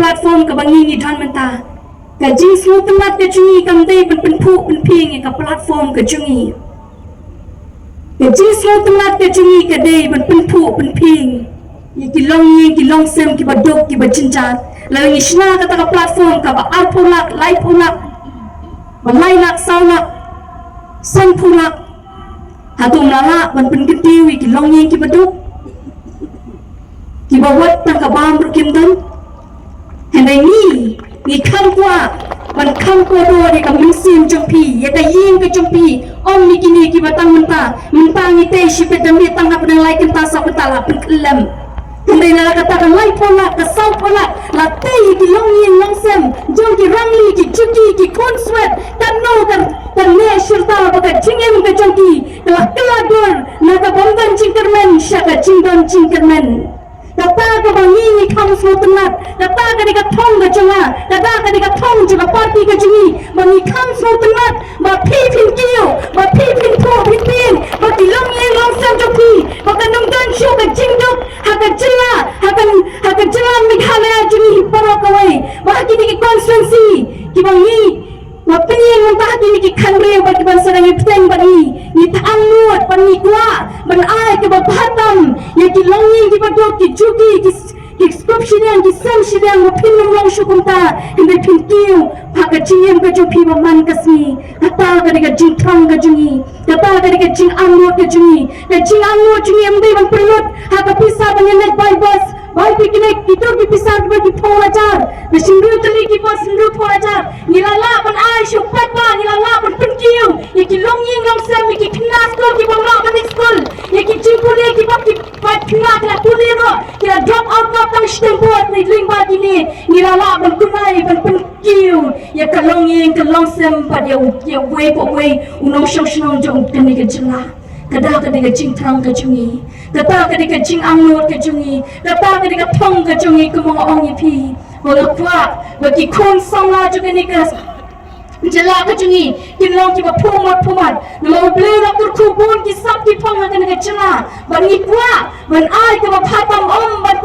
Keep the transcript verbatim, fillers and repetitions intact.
platform kaba ngi ngi don mynta. Ka jingsngewtynnat ka jong ngi kam dei ban pynphuh pynphieng ïa ka platform ka jong ngi. Ka jingsngewtynnat ka jong ngi ka dei ban pynphuh pynphieng ïa ki longïing ki longsem kiba duk kiba jynjar. Lada ngi shna kata ka platform kaba arphew lak, laiphew lak, ba lai lak, saw lak, sanphew lak, hato ym lah ban pynkyntiew ïa ki longïing kiba duk, kiba wat tang ka bam ruh kim don? Hynrei ngi, ngi kham kwah ban kham kordor ïa ka mynsiem jong phi, ïa ka ïing ka jong phi. Ym ïa kine kiba tang mynta, mynta ngi tei shibit da mih tang hapdeng lai kynta saw kynta la pynkhyllem. Hynrei lada kata ka laiphew lak, ka sawphew lak la tei ïa ki longïing longsem jong ki rangli, ki juki, ki khun swet, katno ka, ka neh shirta ba ka jingim ka jong ki ka la kylla dur na ka bym don jingkyrmen sha ka jingdon jingkyrmen. Kata kaba ngi ngi kham sngewtynnat, kata ka dei ka thong ka jong nga, kata ka dei ka thong jong ka party ka jong ngi, ba ngi kham sngewtynnat ba phi phin kiew, ba phi phin phuh phin phieng, ba ki longïing longsem jong phi, ba kan ym don shuh ka jingduk ha ka jylla, ha ka, ha ka jylla Meghalaya jong ngi baroh kawei, ba ha kine ki constituency kiba ngi Nga pynïeng mynta ha kine ki khathynriew bad ki ban sa dang ïa bteng bad ngi, ngi tang nud bad ngi kwah ban ai kaba bha tam ïa ki longïing kiba duk, ki juki, ki s-, ki sngewsih shiliang, ki sem shiliang, ba phin ym long shuh kumta. Hynrei phin kiew ha ka jingim ka jong phi ba man ka sngi. Kata ka dei ka jingthrang ka jong ngi, kata ka dei ka jingangnud ka jong ngi. Ka jingangnud jong ngi ym dei ban pynlut ha ka pisa ban ïaleit bai bus, bai picnic, kito ki pisa kiba ki phew hajar, ba shynriew tylli ki bus, shynriew phew hajar. Ngi la lah ban ai shuh paidbah, ngi la lah ban pynkiew ïa ki longïing longsem, ïa ki khynnah skul kiba ym lah ban leit skul, ïa ki jingpule kiba ki paid khynnah ki la pule ruh, ki la drop out ruh tang shiteng bad ne lyngba kine. Ngi la lah ban kynmaw ban pynkiew ïa ka longïing ka longsem bad ïa u, ïa uwei pa uwei u nongshong shnong jong kane ka jylla. Kata ka dei ka jingthrang ka jong ngi. Kata ka dei ka jingangnud ka jong ngi. Kata ka dei ka thong ka jong ngi, kumba nga ong ïa phi. Ba nga kwah ba ki khun samla jong kane ka jylla ka jong ngi kin long kiba phuh mut phuh mat. Namar U Blei u la kyrkhu bun ki sap ki phong ha kane ka jylla. Bad ngi kwah ban ai kaba bha tam, ym ban